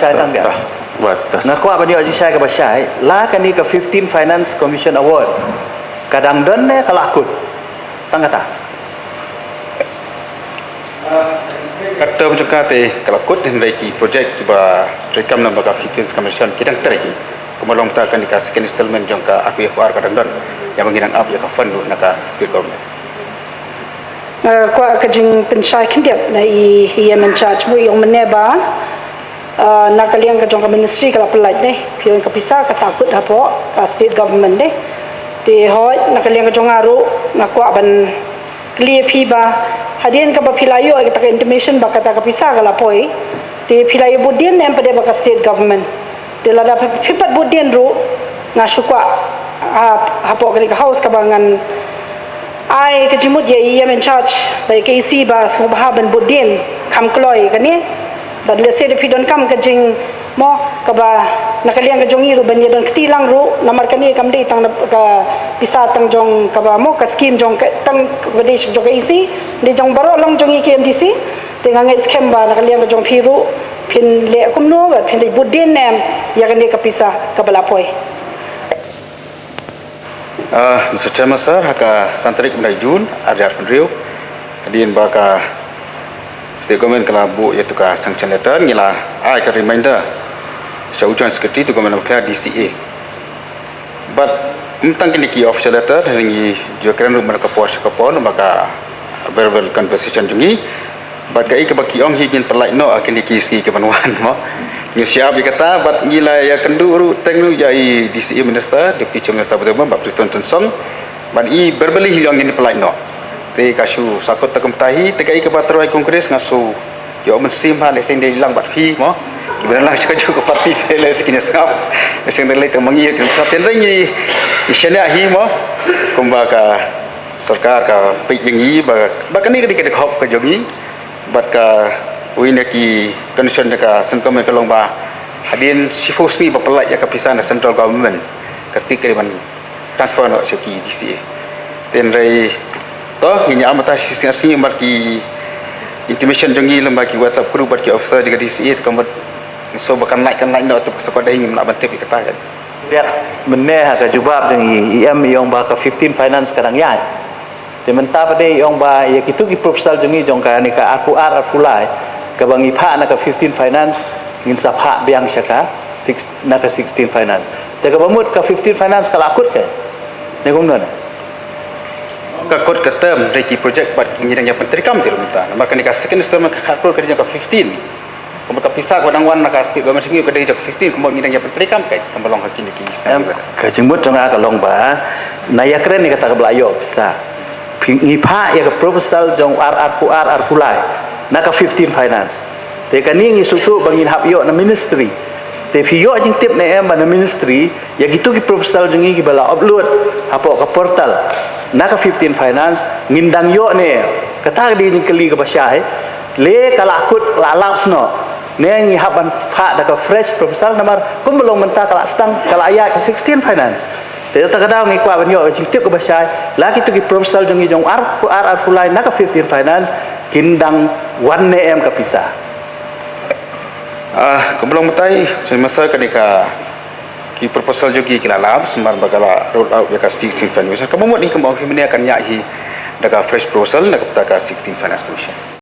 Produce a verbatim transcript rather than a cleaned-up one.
Shai tang biang. Wat tas. Nga kwah ban ïoh jingshai kaba shai, la kane ka fifteen Finance Commission Award ka dang don ne ka la kut? Tang kata. Ka term jong ka te ka la kut, hynrei ki project kiba treikam na ba ka fifteen Commission ki dang trei. Kumba long ta kane ka second installment jong ka aku ya ka dang don, ïa ba ngi dang ap ïa ka fund na ka state government. Nga kwah ka jingpynshai khyndiat na i, i em in charge mo, i ong mynne ba, ah, na ka liang ka jong ka ministry ka la pynlait ne, phi ong ka pisa ka sahkut hapoh ka state government de. Te hooid, na ka liang ka jong nga ruh nga kwah ban kylli ïa phi ba hadien kaba phi la ïoh ïa kata ka intimation ba kata ka pisa ka la poi, te phi la ïoh bud dien ne em pat de bad ka state government? Te lada phi, phi pat bud dien ruh, nga shu kwah, ah, hapoh kane ka house kaba ngan ai ka jingmut ïa i em in charge bad ïa ka E C ba sngewbha ban bud dien kham kloi kane. Bad lehse da phi donkam ka jing mo kaba na ka liang ka jong i ruh ban ïa don kti lang ruh, namar kane kam dei tang na ka pisa tang jong kaba mo ka scheme jong ka tang kaba dei jong ka E C, dei jong baroh long jong i K M D C. Te nga ngeit skhem ba na ka liang ka jong phi ruh phin leh kumno bad phin leh bud dien ne em ïa kane ka pisa kaba la poi. Ah, Mister Chairman Sir, ha ka san tarik u bnai Jun, ar hajar arphew hynriew, hadien ba ka State Government ka la buh ïa tu ka sanction letter, ngi la ai ka reminder sha u Joint Secretary to Government of India, D C A. But ym tang kine ki official letter, ngi ju kren ruh man ka por sha ka por, ba ka verbal conversation jong ngi. Bad kaei kaba ki ong hi ngin pynlait noh ha kine ki sngi ki ban wan mo. Ngi shu ap ïa kata, bad ngi la ïakynduh ruh teng ruh ïa i D C A Minister, Deputy Chief Minister Bah Prestone Tynsong. Bad i verbally hi ong ngin pynlait noh. Te ka shu sahkut ta kumta hi, te kaei kaba tyrwa i Congress nga shu ïoh mynsiem ha, lehse dei lang bad phi mo. Kiba dang lang sha kajuh ka party te lehse kin ïa sngap. Lehse dei lei tang ma ngi kin sngap, hynrei ngi shaniah hi mo. Kumba ka sorkar ka peit ïa ngi ba, ba kane ka dei ka dkhop ka jong ngi. Bad kawei na ki condition jong ka Central Government ka long ba hadien shiphew sngi ba pynlait ïa ka pisa na Central Government, ka state ka dei ban transfer noh sha ki D C A. Te hynrei to ngin ïa am mynta shi sngi ar sngi bad ki intimation jong ngi lem bad ki WhatsApp group bad ki officer jong ka D C A, te ka mut ngi sngew ba kan lait, kan lait noh, te ka shu ka dei ngim lah ban tip ïa kata kan. Biang mynne ha ka jubab jong i, i em i ong ba ka fifteen Finance ka dang ïaid. Te mynta pat de i ong ba ïa kitu ki proposal jong ngi jong kane ka arphew ar arphew lai kaba ngi phah na ka fifteen Finance, ngin sa phah biang sha ka six, na ka sixteen Finance. Te kaba mut ka fifteen Finance ka la kut ka, ne kumno ne? Ka kut ka term, dei ki project bad ngi dang ïa pyntreikam te ruh mynta. Namar kane ka second installment ka kut ka dei ka fifteen. Kumba ka pisa kaba dang wan na ka state government sha ngi ka dei jong ka fifteen, kumba ngi dang ïa pyntreikam ka, kumba long ha kine ki snem. Em, ka jingmut jong nga ka long ba na ïa kren ïa kata kaba la ïoh pisa, phi, ngi phah ïa ka proposal jong ar arphew ar arphew lai na ka fifteen Finance. Te kane ngi sngewthuh ba ngin hap ïoh na ministry. Te phi ïoh jingtip ne em ba na ministry ïa kitu ki proposal jong ngi kiba la upload hapoh ka portal na ka fifteen Finance, ngin dang ïoh ne em? Kata ka dei jingkylli kaba shai. Le ka la kut, la lapse noh, ne ngi hap ban phah da ka fresh proposal, namar kumba long mynta ka la sdang, ka la ïaid ka sixteen Finance. Te kata ka daw ngi kwah ban ïoh jingtip kaba shai, la kitu ki proposal jong ngi jong ar, ar arphew lai na ka fifteen Finance kin dang wan ne em ka pisa. Ah, kumba long mynta, shisha ma shisha kane ka, ki proposal jong ki ki la lapse, namar ba ka la roll out ïa ka sixteen Finance Commission. Kaba mut hi kumba ong hi mynne kan ïaid hi da ka fresh proposal na ka bynta ka sixteen Finance Commission.